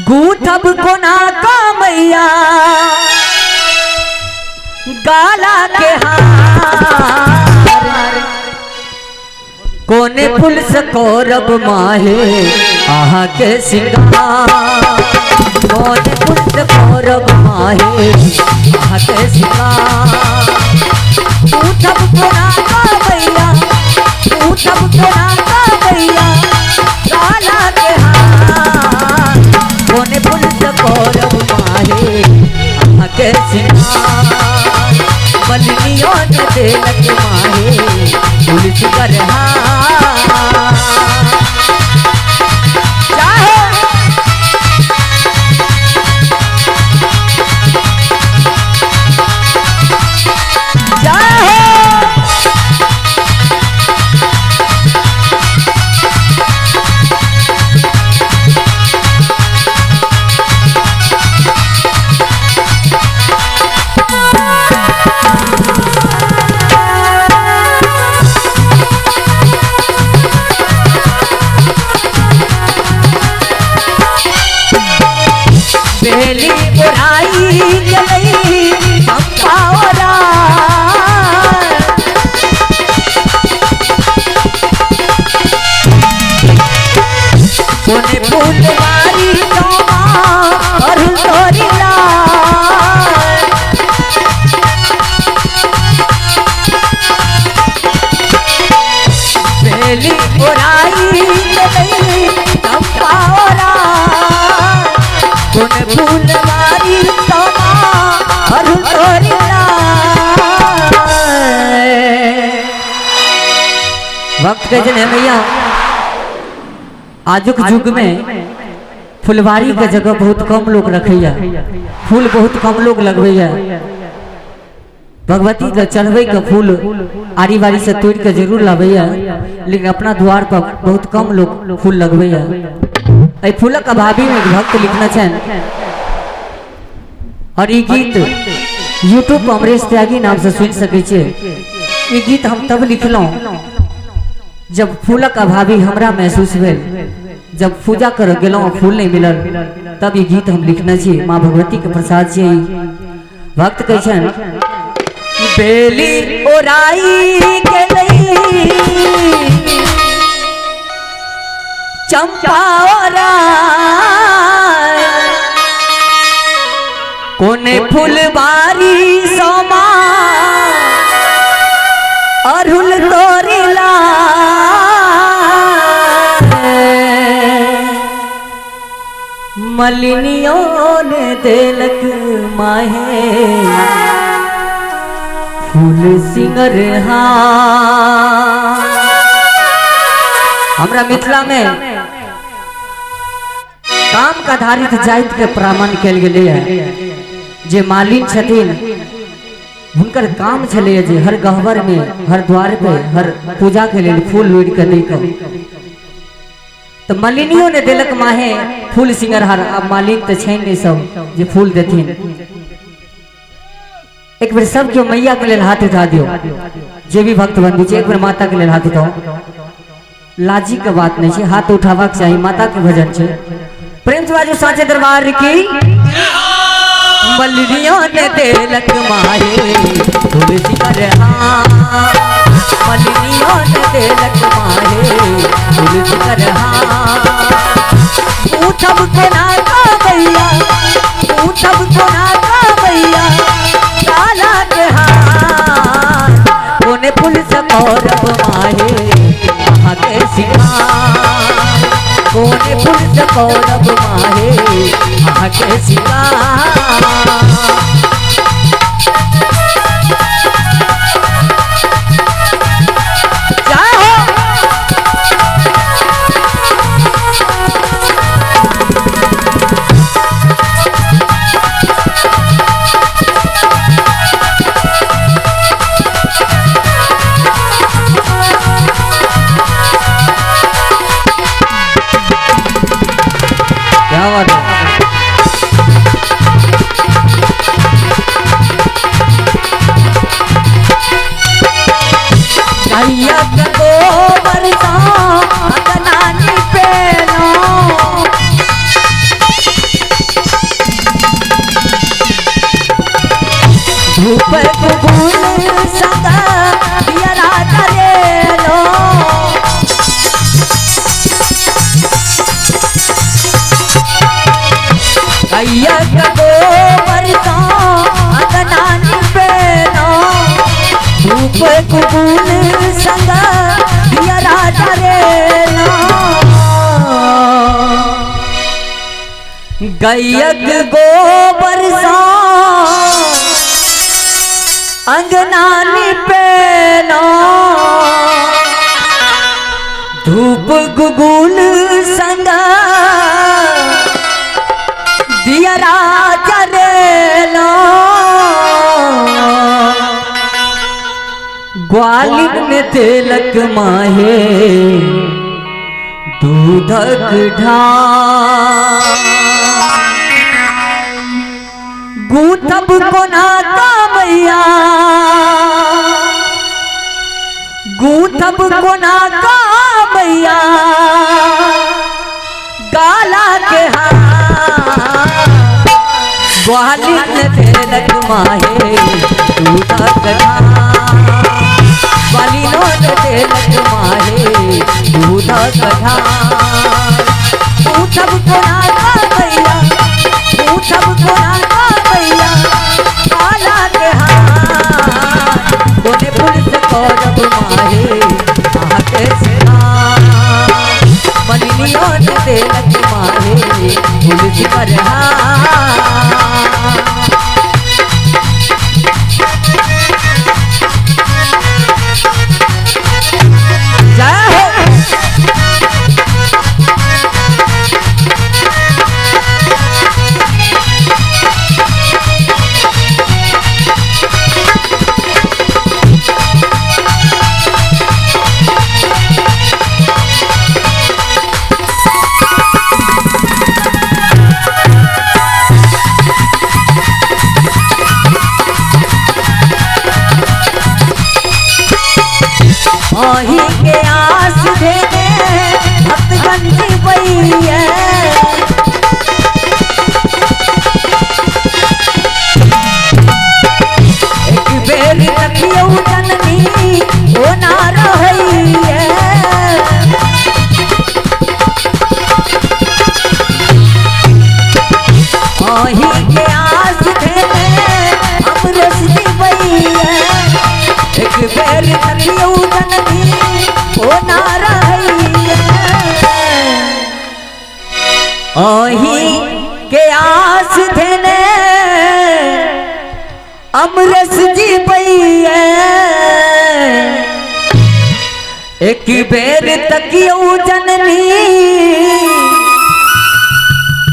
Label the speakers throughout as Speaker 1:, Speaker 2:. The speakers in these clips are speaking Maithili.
Speaker 1: गूथब कोना का मैया गाला के हार, कोने फूल से कोरब माहे आहा के सिंगार, कोने फूल से कोरब माहे आहा के सिंगार। गूथब कोना का मैया, गूथब कोना का मैया गाला के हार, कोने फूल से कोरब माहे आहा के सिंगार। बलियों ने देलक माहे फूल सिंगार हार। चाहे चाहे बेली बुराई गई चंपा ओरा, कोने फूलवारी चौमा अरुण तोरी लाल। बेली बुराई गई चंपा ओरा, कोने फूलवारी चौमा अरुण तोरी लाल। वक्त के जन है मैया, आजुक युग में फुलवारी के जगह बहुत कम लोग रखैया, फूल बहुत कम लोग लगबैया। भगवती के चढ़बै के फूल आरी बारी से तोड़ के जरूर लाबैया, लेकिन अपना द्वार पर बहुत कम लोग फूल लगबैया। एहि फूलक अभावी में भक्त लिखना छनि और ई गीत यूट्यूब पर अमरेश त्यागी नाम से सुनि सकै छियै। ई गीत हम तब लिखलहुँ जब फूलक अभावी हमरा महसूस भेल, जब पूजा कर गेलहुँ फूल नहीं मिलल, तब ई गीत हम लिखने छी। माँ भगवती के प्रसाद छियै। भक्त कहै छनि बेली ओराई गेलै चंपा ओराई, कोने फुलबारी सोमा अरहुल तोरी लाल। मलिनियों ने देलक माहे फूल सिंगर हार। हमरा मिथिला में काम के आधारित जाति के प्रामाण्य कयल गेलै है। जे मालिन छथिन हुनकर काम छलै जे हर गहबर में, हर द्वार पे, हर पूजा के लेल फूल लोढ़ि के दै के। तो मलिनियों ने देलक माहे फूल सिंगरहार। आब मालिन तो छै नहीं सब जे फूल देथिन। एक बेर सब केओ मैया के लेल हाथ उठा दियौ, जे भी भक्त बंधु छै एक बेर माता के लेल हाथ उठाओ। लाजी के बात नहीं छै, हाथ उठाबाक चाही, माता के भजन छै। प्रेम से बाजू साचे दरबार की। मलिनियों ने देलक माहे फूल सिंगरहार, मलिनियों ने देलक माहे फूल सिंगरहार। उठब कोना का मैया, उठब कोना का मैया काला के हार, कोने फूल से कौरब माहे आहा के सिंगार, कोने फूल से कौरब माहे आहा के सिंगार। क्या बात है। गैया के गोबर सा अंगना निपेलो, गुगुल संग दिया राजा रे गैयक गोबर सा अंगना निपेलो धूप गुगुल संग दिया राजा रे ग्वालिन ने तिलक माहे दूधक ढाल गूथब कोना कामैया गूथब कोना कामैया गाला के हाथ ग्वालिन ने तिलक माहे दूधक ढाल ग्वालिनो ने तिलक माहे दूधक ढाल गूथब कोना कामैया गूथब कोना कामैया गाला के हाथ कोने फूल से करब माहे आके सिंगार मलिनियो ने तिलक माहे फूल से करहार। जय हो। अही के आस देने भक्तगण जीवैया एक बेर तकियौ जननी ओ ना रहैया अही के आस देने अमरस जीवैया एक बेर तकियौ जननी ओ ना रहैया अही के आस देने अमरस जीवैया एक बेर तकियौ जननी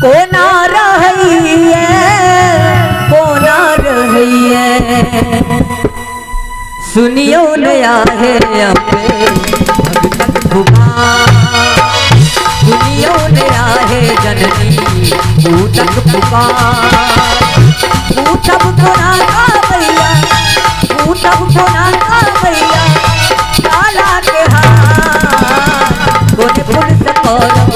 Speaker 1: कोना रहैया कोना रहैया सुनियो नया है अम्बे भगतक पुकार सुनियो नया है जननी भूतक पुकार पूछब कोना कामैया पूछब कोना कामैया काला के हाथ कोने फूल से करब